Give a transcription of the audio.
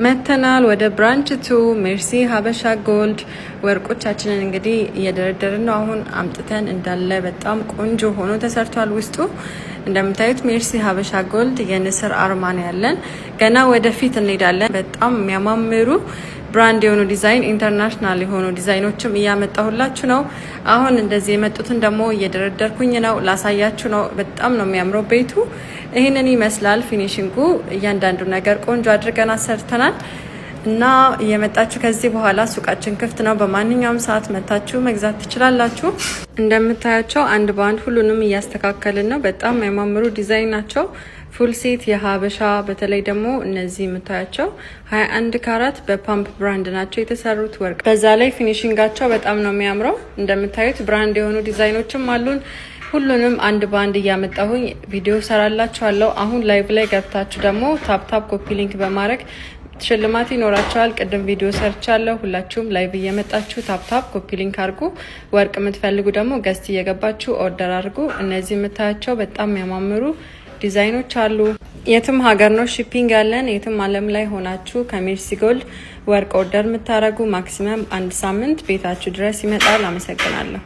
መተናል ወደ branch 2 ሜርሲ ሀበሻ ጎልድ። ወርቆቻችንን እንግዲህ እየደረደርን ነው። አሁን አምጥተን እንዳለ በጣም ቆንጆ ሆኖ ተሰርቷል። ውስጡ እንደምታዩት ሜርሲ ሀበሻ ጎልድ የንስር አርማ ነው ያለን። ገና ወደፊት እንሄዳለን። በጣም የሚያማምሩ brand የሆኑ ዲዛይን፣ international የሆኑ ዲዛይኖችም እያመጣሁላችሁ ነው። አሁን እንደዚህ የመጡትን ደግሞ እየደረደርኩኝ ነው፣ ላሳያችሁ ነው። በጣም ነው የሚያምረው ቤቱ። ይህንን ይመስላል finishing ኡ። እያንዳንዱ ነገር ቆንጆ አድርገን አሰርተናል እና እየመጣችሁ ከዚህ በኋላ ሱቃችን ክፍት ነው። በማንኛውም ሰዓት መታችሁ መግዛት ትችላላችሁ። እንደምታያቸው አንድ በአንድ ሁሉንም እያስተካከልን ነው። በጣም የሚያማምሩ ዲዛይን ናቸው። Full set የሀበሻ፣ በተለይ ደግሞ እነዚህ የምታያቸው 21 ካራት በፓምፕ brand ናቸው የተሰሩት ወርቅ። በዛ ላይ finishing ኣቸው በጣም ነው የሚያምረው። እንደምታዩት brand የሆኑ ዲዛይኖችም አሉን። ሁሉንም አንድ በአንድ እያመጣሁኝ ቪዲዮ ሰራላችኋለሁ። አሁን live ላይ ገብታችሁ ደግሞ tap tap copy link በማድረግ ሽልማት ይኖራቸዋል። ቅድም ቪዲዮ ሰርቻለሁ። ሁላችሁም live እየመጣችሁ tap tap copy link አድርጉ። ወርቅ የምትፈልጉ ደግሞ guest እየገባችሁ order አድርጉ። እነዚህ የምታያቸው በጣም የሚያማምሩ ዲዛይኖች አሉ። የትም ሀገር ነው shipping ያለን። የትም ዓለም ላይ ሆናችሁ ከሜርሲ ጎልድ ወርቅ order የምታደርጉ maximum አንድ ሳምንት ቤታችሁ ድረስ ይመጣል። አመሰግናለሁ።